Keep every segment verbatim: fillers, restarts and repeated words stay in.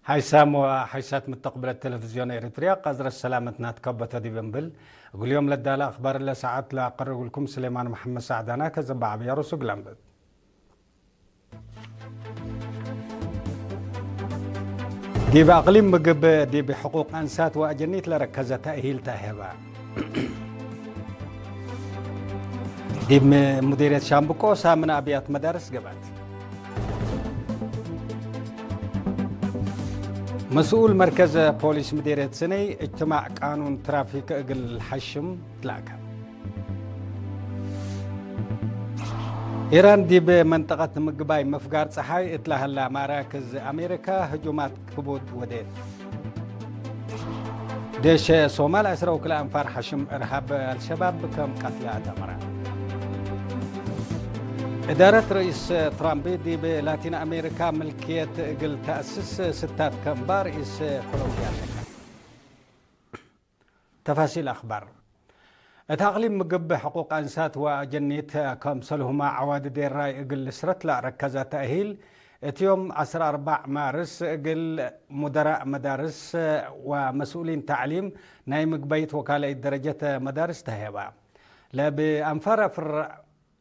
ሓይሳም ወሓይሳት ምተቅብለት ቴሌቪዝዮን ኤሪትርያ፣ ቀዝረት ሰላመትና ትከበቶ ዲብ እንብል፣ እግል ዮም ለዳለ አክባር ለሰዓት ለአቀርብልኩም ስሌማን መሐመድ ሳዕዳና። ከዘም በዐብያሩ ሱግ ለንብብ። ዲብ አቅሊም ምግብ ዲብ ሕቁቅ አንሳት ወአጀኒት ለረከዘ ተእሂል ተሄበ። ዲብ ሙዲርየት ሻምብቆ ሳምን አብያት መዳርስ ገብአት። መስኡል መርከዝ ፖሊስ ምዴርየት ስነይ፣ እጅትማዕ ቃኑን ትራፊክ እግል ሐሽም ትላከ። ኢራን ዲብ መንጠቀት ምግባይ ምፍጋር ጸሓይ እት ለሀላ መራክዝ አሜሪካ ህጁማት ክቡድ ወዴት። ዴሽ ሶማል ዐስረ ወክልኤ አንፋር ሐሽም እርሃብ አልሸባብ ከም ቀትለ አተመረ። እዳረት ርኢስ ትራምፕ ዲብ ላቲን አሜሪካ ምልክየት እግል ተአስስ ስታት ከእንባ ርኢስ ኮሎምብያ ሸከ። ተፋሲል አክባር። እት አቅሊም ምግብ ሕቁቅ አንሳት ወአጀኒት ከምሰልሁመ ዐዋዲ ዴራይ እግል ልስረት ለአረከዘ ተእሂል፣ እት ዮም ዐስር አርባዕ ማርስ እግል ሙደራእ መዳርስ ወመስኡሊን ተዕሊም ናይ ምግበይት ወካለኢት ደረጀት መዳርስ ተሄበ። ለብአንፋር አፍር-፣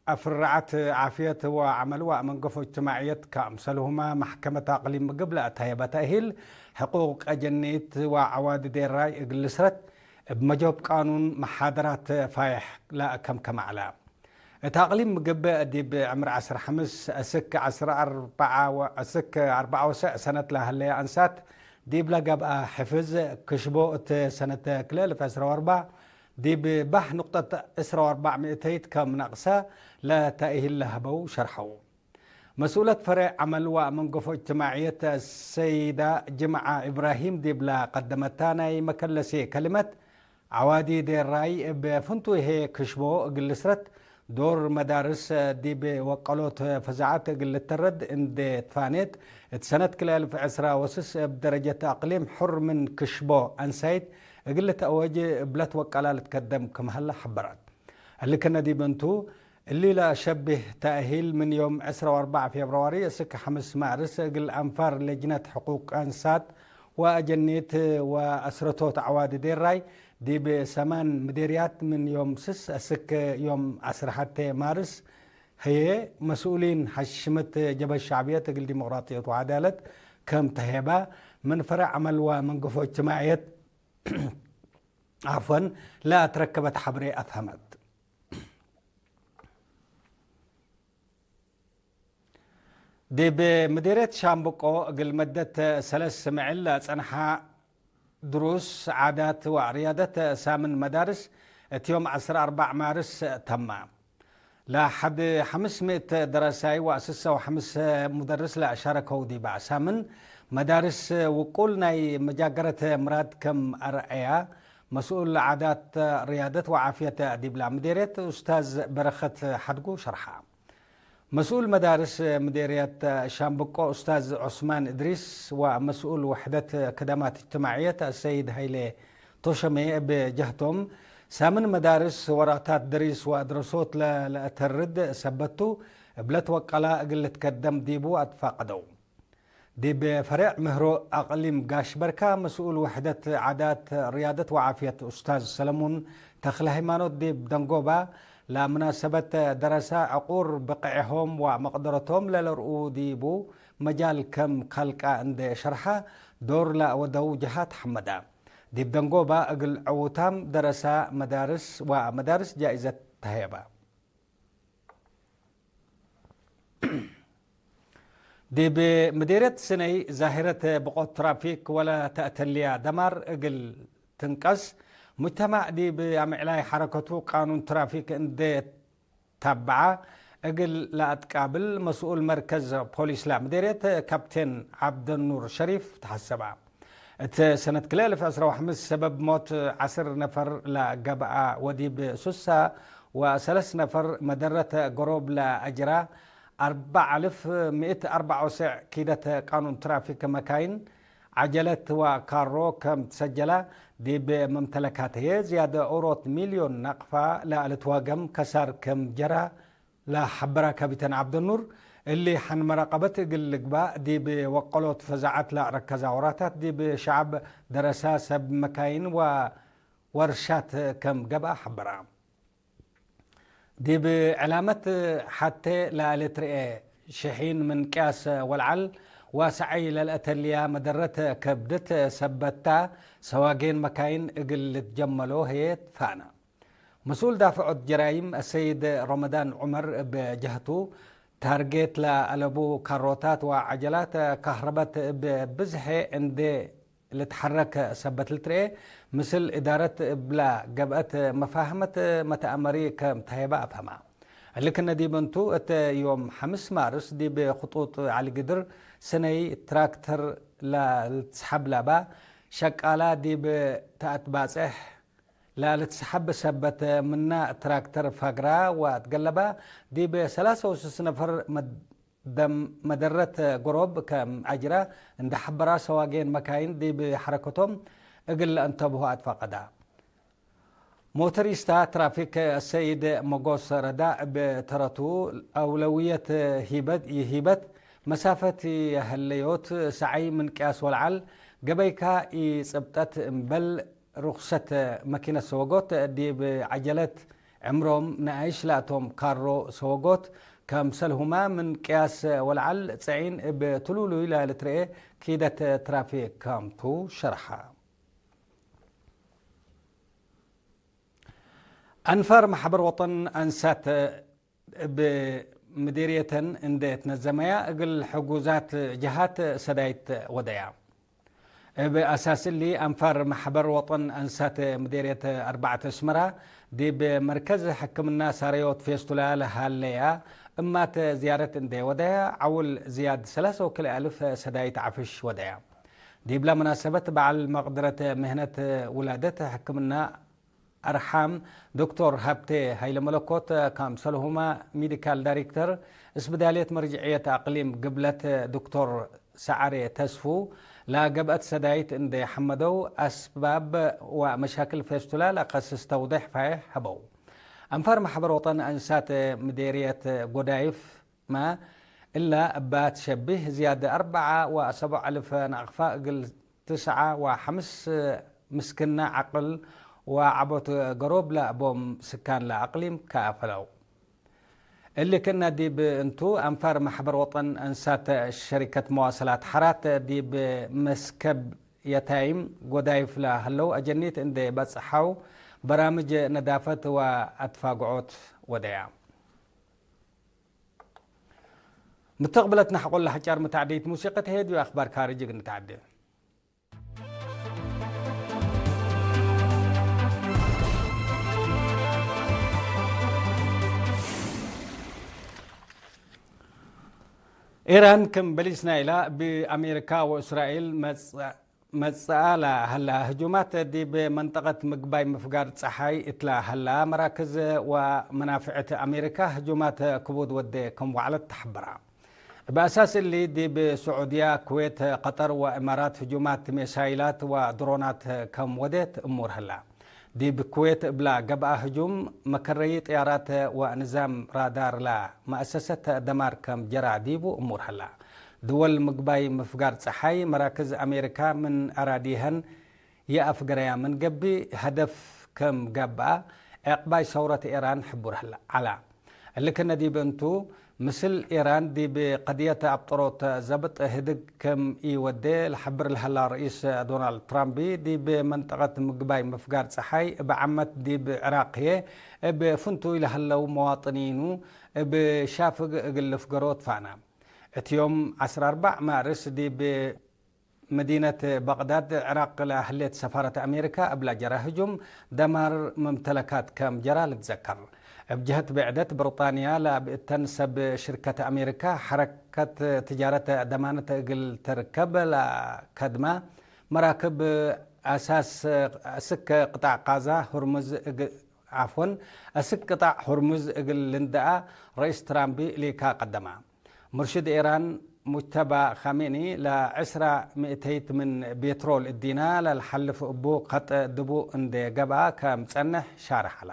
አፍርዓት ዓፍየት ወዐመል ወመንገፎ እጅትማዕየት ከምሰልሁመ መሕከመት አቅሊም ምግብ ለአተሄበ ተእሂል፣ ሕቁቅ አጀኒት ወዐዋዲ ዴራይ እግል ልስረት እብ መጆብ ቃኑን መሓደራት ፋይሕ ለአከምከመ ዐለ። እት አቅሊም ምግብ ዲብ ዕምር ዐስር ሐምስ እስክ ዐስር አርበዓ ወ-፣ እስክ አርበዓ ወሰዕ ሰነት ለሀለየ አንሳት ዲብለ ገብአ ሕፍዝ ክሽቦ እት ሰነት ክልኤ እልፍ ዕስራ ወአርበዕ ዲብ ባህ ንቁጠት ዕስራ ወአርበዕ ሚእተይት ከም ነቅሰ ለተእሂል ለሀበው ሸርሐው። መስኡለት ፈሬዕ ዐመል ወመንገፎ እጅትማዕየት ሰይዳ ጅምዓ ኢብራሂም ዲብለ ቀደመታ ናይ መከለሴ ከሊመት፣ ዐዋዲ ዴራይ እብ ፍንቱይ ህዬ ክሽቦ እግል ልስረት ዶር መዳርስ ዲብ ወቀሎት ፈዛዐት እግል ልተረድ እንዴ ትፋኔት፣ እት ሰነት ክልኤ እልፍ ዕስራ ወስስ እብ ደረጀት አቅሊም ሕር ምን ክሽቦ አንሳይት እግል ልትአወጅ እብ ለትወቀላ ልትከደም ክም ሀለ ሐበረት። እሊ ክነ ዲብ እንቱ፣ እሊ ለአሸብህ ተእሂል ምን ዮም ዕስራ ወአርበዕ ፌብርዋሪ እስክ ሐምስ ማርስ እግል አንፋር ለጅነት ሕቁቅ አንሳት ወአጀኒት ወአስረቶት ዐዋዲ ዴራይ ዲብ ሰማን ምዴርያት ምን ዮም ስስ እስክ ዮም ዐስር ሐቴ ማርስ ህዬ መስኡሊን ሐሽምት ጀብሀት ሸዕብየት እግል ዲሞቅራጥየት ወዐዳለት ከም ተሄበ ምን ፈረዕ ዐመል ወመንገፎ እጅትማዕየት ዓፍወን፣ ለአትረከበት ሐብሬ አፍሀመት። ዲብ ምዲርየት ሻምብቆ እግል መደት ሰለስ ምዕል ለጸንሐ ድሩስ ዓዳት ወርያደት ሳምን መዳርስ እት ዮም ዐስር አርበዕ ማርስ ተመ። ለሐድ ሐምስ ምእት ደረሳይ ወስሰ ወሐምስ ሙደርስ ለአሻረከው ዲበ ሳምን መዳርስ ውቁል ናይ መጃገረት ምራድ ከም አርአያ፣ መስኡል ዓዳት ርያደት ወዓፍየት ዲብላ ምዴርየት ኡስታዝ በረኸት ሐድጉ ሸርሐ። መስኡል መዳርስ ምዴርየት ሻምብቆ ኡስታዝ ዑስማን እድሪስ ወመስኡል ውሕደት ክደማት እጅትማዕየት አሰይድ ሀይሌ ቶሸሜ እብ ጀህቶም፣ ሳምን መዳርስ ወራታት ደሪስ ወአድረሶት ለለአተርድ ሰበት ቱ፣ እብ ለትወቀላ እግል ልትከደም ዲቡ አትፋቀደው። ዲብ ፈሬዕ ምህሮ አቅሊም ጋሽ በርካ፣ መስኡል ውሕደት ዓዳት፣ ርያደት ወዓፍየት ኡስታዝ ሰለሙን ተክለሃይማኖት ዲብ ደንጎባ፣ ለምናሰበት ደረሳ ዕቁር ብቅዕሆም ወመቅደረቶም ለለርኡ ዲቡ መጃል ከም ካልቃ እንዴ ሸርሐ፣ ዶር ለአወደው ጀሃት ሐመዳ። ዲብ ደንጎባ እግል ዕዉታም ደረሳ መዳርስ ወመዳርስ ጃኢዘት ተሀየበ። ዲብ ምዴርየት ስነይ ዛሂረት ብቆት ትራፊክ ወለ ተአተልያ ደማር እግል ትንቀስ፣ ሙጅተማዕ ዲብ አምዕላይ ሐረከቱ ቃኑን ትራፊክ እንዴ ታብዐ እግል ለአትቃብል መስኡል መርከዝ ፖሊስ ለምዴርየት ካፕቴን ዐብደኑር ሸሪፍ ተሐሰበ። እት ሰነት ክልኤ እልፍ ዕስራ ወሐምስ ሰበብ ሞት ዐስር ነፈር ለገብአ ወዲብ ሱሳ ወሰለስ ነፈር መደረት ገሮብ ለአጅራ አርበዕ አልፍ ምእት አርበዕ ወሰዕ ኪደት ቃኑን ትራፊክ መካይን፣ ዐጀለት ወካሮ ከም ትሰጀላ ዲብ መምተለካት ህዬ ዝያደ ኦሮት ሚልዮን ናቅፋ ለልትዋገም ከሳር ከም ጀራ ለሐበራ ካፒተን ዐብደኑር፣ እሊ ሐን መራቀበት እግል ልግባእ ዲብ ወቀሎት ፈዛዐት ለአረከዛ ወራታት ዲብ ሸዐብ ደረሳ ሰብ መካይን ወወርሻት ከም ገብአ ሐበራ። ዲብ ዕላመት ሐቴ ለልትርኤ ሽሒን ምን ቅያስ ወለዐል ዋሰዐይ ለልአተልያ መደረት ከብድት ሰበትታ ሰዋጌን መካይን እግል ልትጀመሎ ህዬ ትፋነ። መስኡል ዳፍዖት ጀራይም አሰይድ ረመዳን ዑመር እብ ጀህቱ፣ ታርጌት ለአለቡ ካሮታት ወዐጀላት ካህረበት እብ ብዝሐ እንዴ ልትሐረክ ሰበት ልትርኤ፣ ምስል እዳረት እብላ ገብአት መፋህመት መተአመሪ ከም ተሀይበ አፍሀማ። እሊ ክነ ዲብ እንቱ፣ እት ዮም ሐምስ ማርስ ዲብ ክጡጥ ዐሊ ግድር ስነይ ትራክተር ለልትሰሐብ ላባ ሸቃላ ዲብ ተአትባጽሕ ለልትሰሐብ ሰበት ምና ትራክተር ፈግራ ወአትገለባ። ዲብ ሰላሳ ወስስ ነፈር መድ-፣ ደም መደረት ጎሮብ ከም አጅራ እንደ ሐበራ፣ ሰዋጌን መካይን ዲብ ሐረከቶም እግል ለአንተብሆ አትፈቀዳ። ሞተሪስታ ትራፊክ አሰይድ መጎስ ረዳ እብ ተረቱ፣ አውለውየት ሂበት ይሂበት መሳፈት የሀለዮት ሰዓይ ምን ቅያስ ወለዐል ገበይካ ኢጽብጠት እምበል ሩክሰት መኪነት ሰወጎት ዲብ ዐጀለት ዕምሮም ነኣይሽ ላቶም ካሮ ሰወጎት ከምሰልሁመ ምን ቅያስ ወለዐል ጸዒን እብ ትሉሉይ ለልትርኤ ኪደት ትራፊክ ከምቱ ሸርሐ። አንፋር መሕበር ወጠን አንሳት እብ ምዴርየተን እንዴ ትነዘመያ፣ እግል ሕጉዛት ጀሃት ሰዳይት ወደያ። እብ አሳስ እሊ፣ አንፋር መሕበር ወጠን አንሳት ምዴርየት አርበዕት አስመራ፣ ዲብ መርከዝ ሕክምና ሳረዮት ፌስቱላ ለሃለያ እማት ዝያረት እንዴ ወደያ፣ ዐውል ዝያድ ሰላሳ ወክልኤ አልፍ ሰዳይት ዐፍሽ ወደያ። ዲብላ መናሰበት፣ በዐል መቅድረት ምህነት ውላደት ሕክምና አርሓም ዶክቶር ሀብቴ ሀይለመለኮት፣ ካምሰልሁመ ሚዲካል ዳይሬክተር እስብዳልየት መርጅዕየት አቅሊም ግብለት ዶክቶር ሰዓሬ ተስፉ፣ ለገብአት ሰዳይት እንዴ ሐመደው፣ አስባብ ወመሻክል ፌስቱላ ለከስስ ተውዴሕ ፋይሕ ሀበው። አንፋር መሕበር ወጠን አንሳት ምዴርየት ጎዳይፍ፣ መ እለ እባ ትሸቢህ ዝያድ አርበዐ ወሰቡዕ አልፍ ነአቅፋ እግል ትስዐ ወሐምስ ምስክነ ዐቅል ወዐቦት ገሮብ ለአቦም ስካን ለአቅሊም ከአፈለው። እሊ ክእነ ዲብ እንቱ፣ አንፋር መሕበር ወጠን እንሳት ሸሪከት መዋሰላት ሐራት ዲብ መስከብ የታይም ጎዳይፍ ለሀለው አጀኒት እንዴ በጽሐው በራምጅ ነዳፈት ወአትፋግዖት ወደያ። ምተቅብለት ነሕቆ ለሐጫር መታዕደይት ሙሲቀት ሄድዩ አክባር ካርጅ እግል ንትዓዴ። ኢራን ክም በሊስ ናይላ ብአሜሪካ ወእስራኤል መጽ-፣ መጽአ ለሀላ ህጁማት ዲብ መንጠቀት ምግባይ ምፍጋር ጸሓይ እትለ ሀላ መራክዝ ወመናፍዕት አሜሪካ ህጁማት ክቡድ ወዴ ክም ወዐለት ተሐበራ። እብ አሳስ እሊ፣ ዲብ ስዑድያ፣ ኩዌት፣ ቀጠር ወእማራት ህጁማት ሚሳይላት ወድሮናት ከም ወዴት እሙር ሀላ። ዲብ ኩዌት እብላ ገብአ ህጁም፣ መከረዪ ጥያራት ወንዛም ራዳር ለመአሰሰት ደማር ከም ጀራ ዲቡ እሙር ሀላ። ድወል ምግባይ ምፍጋር ጸሓይ፣ መራክዝ አሜሪካ ምን አራዲሀን የአፍገረያ ምን ገብእ፣ ሀደፍ ከም ገብአ፣ ዕቅባይ ሰውረት ኤራን ሕቡር ዐላ። እሊ ክእነ ዲብ እንቱ፣ ምስል ኤራን ዲብ ቀድየት አብጠሮት ዘብጥ ህድግ ከም ኢወዴ ለሐብር ለሀላ ርኢስ ዶናልድ ትራምፕ፣ ዲብ መንጠቀት ምግባይ ምፍጋር ጸሓይ እብ ዓመት ዲብ ዕራቅ ህዬ እብ ፍንቱይ ለሀለው መዋጥኒኑ እብ ሻፍግ እግል ልፍገሮ ትፋነ። እት ዮም ዐስር አርበዕ ማርስ ዲብ መዲነት በቅዳድ ዕራቅ ለህሌት ሰፋረት አሜሪካ እብላ ጀራ ህጁም ደማር መምተለካት ከም ጀራ ልትዘከር። እብ ጀህት ብዕደት ብርጣንያ ለእብ እተን ሰብ ሽርከት አሜሪካ ሐረከት ትጃረት ደማነት እግል ትርከብ ለከድማ መራክብ አሳስ እስክ ቅጣዕ ቃዛ ሁርሙዝ እግ-፣ ዓፍወን፣ አስክ ቅጣዕ ሁርሙዝ እግል ልንደአ ረኢስ ትራምፕ ሊካ ቀደማ። ሙርሽድ ኤራን ሙጅተባ ካሜኒ ለዕስራ ምእተይት ምን ቤትሮል እዲና ለልሐልፍ እቡ ከጥ ድቡ እንዴ ገብአ ከም ጸንሕ ሻርሕ ዐላ።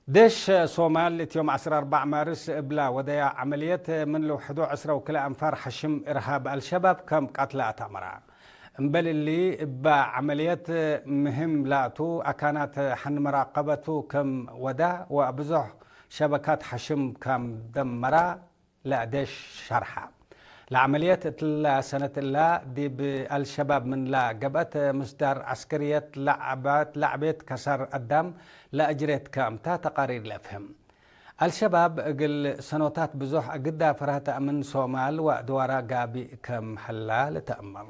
ዴሽ ሶማል እት ዮም ዐስር ወአርበዕ ማርስ እብላ ወደያ ዐመልየት ምን ልውሕዶ ዕስረ ወክልኤ አንፋር ሐሽም እርሃብ አልሸባብ ከም ቀትለ አትአመራ። እምበል እሊ እበ ዐመልየት ምህም ላቱ አካናት ሐን መራቀበቱ ከም ወዳ ወብዞሕ ሸበካት ሐሽም ከም ደመራ ለዴሽ ሸርሐ። ለዐመልየት እትለ ሰነት እላ ዲብ አልሸባብ ምንላ ገብአት ምስዳር ዐስከርየት ለዐበት ለዐቤት ከሳር አዳም ለአጅሬት ክምታ ተቃሪር ለአፍህም። አልሸባብ እግል ሰኖታት ብዞሕ እግዳ ፈርሀት አምን ሶማል ወአድዋራ ጋብእ ከም ሀላ ልትአመር።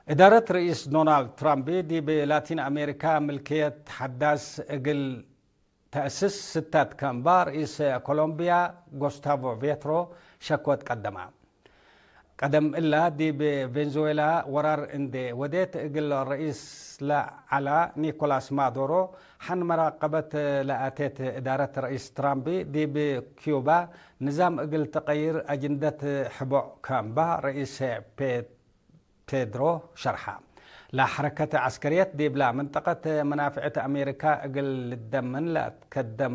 እዳረት ርኢስ ዶናልድ ትራምፕ ዲብ ላቲን አሜሪካ ምልክየት ሐዳስ እግል ተአስስ ስታት ከእምባ ርኢስ ኮሎምቢያ ጎስታቮ ፔትሮ ሸክወት ቀደማ። ቀደም እላ ዲብ ቬንዙዌላ ወራር እንዴ ወዴት እግል ርኢስ ለዐላ ኒኮላስ ማዱሮ ሐን መራቀበት ለአቴት እዳረት ርኢስ ትራምፕ ዲብ ኪዩባ ንዛም እግል ትቀይር አጅንደት ሕቦዕ ከእምባ ርኢስ ፔ ፔድሮ ሸርሐ። ለሐረከት ዐስከርየት ዲብላ መንጠቀት መናፍዕት አሜሪካ እግል ልደመን ለአትከደም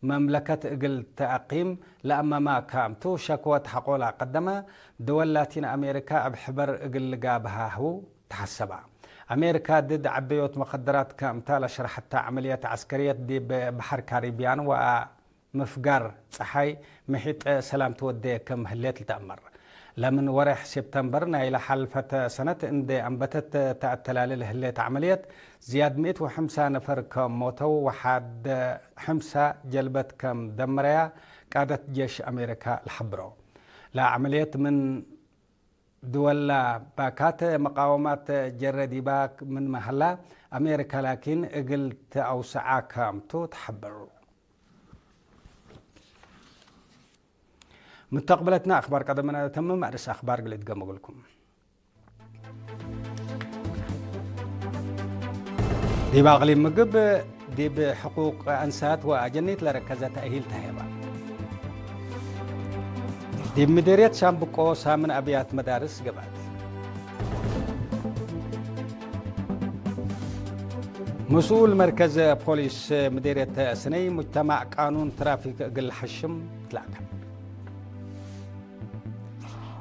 መምለከት እግል ተአቂም ለአመማ ካምቱ ሸክወት ሐቆላ ቀደመ። ድወል ላቲን አሜሪካ እብ ሕበር እግል ልጋብሃሁ ተሐሰባ። አሜሪካ ድድ ዐደዮት መከደራት ካምታ ለሸርሐታ ዐመልየት ዐስከርየት ዲብ በሐር ካሪብያን ወ ምፍጋር ጸሓይ ምሒጠ ሰላም ትወዴ ክም ህሌት ልትአመር። ለምን ወሬሕ ሴፕተምበር ናይለ ሐልፈተ ሰነት እንዴ አንበተት ተአተላሌ ለህሌት ዐመልየት፣ ዝያድ ምእት ወሐምሳ ነፈር ከም ሞተው ወሐድ ሐምሳ ጀልበት ከም ደመረያ ቃደት ጄሽ አሜሪካ ለሐብሮ። ለዐመልየት ምን ድወላ ባካት መቃወማት ጀረ ዲባ ምንመ ሀላ፣ አሜሪካ ላኪን እግል ተአውሰዓ ካምቱ ተሐብር። ምተቅብለትና አክባር ቀደምነ ተምም አርስ አክባር ግል እድገም እግልኩም። ዲብ አቅሊም ምግብ ዲብ ሕቁቅ አንሳት ወአጀኒት ለረከዘ ተእሂል ተሄባ። ዲብ ምዴርየት ሻምብቆ ሳምን አብያት መዳርስ ገብአት። መስኡል መርከዝ ፖሊስ ምዴርየት ስነይ ሙጅተማዕ ቃኑን ትራፊክ እግል ሐሽም ትላከ።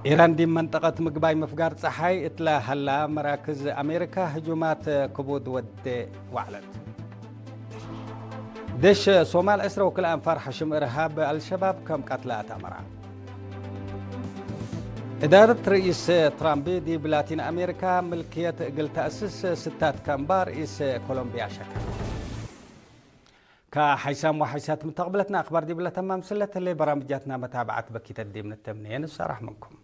ኢራን ዲብ መንጠቀት ምግባይ ምፍጋር ጸሓይ እትለ ሀላ መራክዝ አሜሪካ ህጁማት ክቡድ ወዴ ወዐለት። ዴሽ ሶማል ዕስረ ወክልኤ አንፋር ሐሽም እርሃብ አልሸባብ ከም ቀትለ አትአመራ። እዳረት ርኢስ ትራምፕ ዲብ ላቲን አሜሪካ ምልክየት እግል ተአስስ ስታት ከእምባ ርኢስ ኮሎምቢያ ሸከ። ከሐይሳም ወሐይሳት ምተቅብለትና አክባር ዲብለ ተማም ስለት ህሌ በራምጃትና መታብዓት በኪተት ዲብ ንተምነየ ንሰራሕ ምንኩም።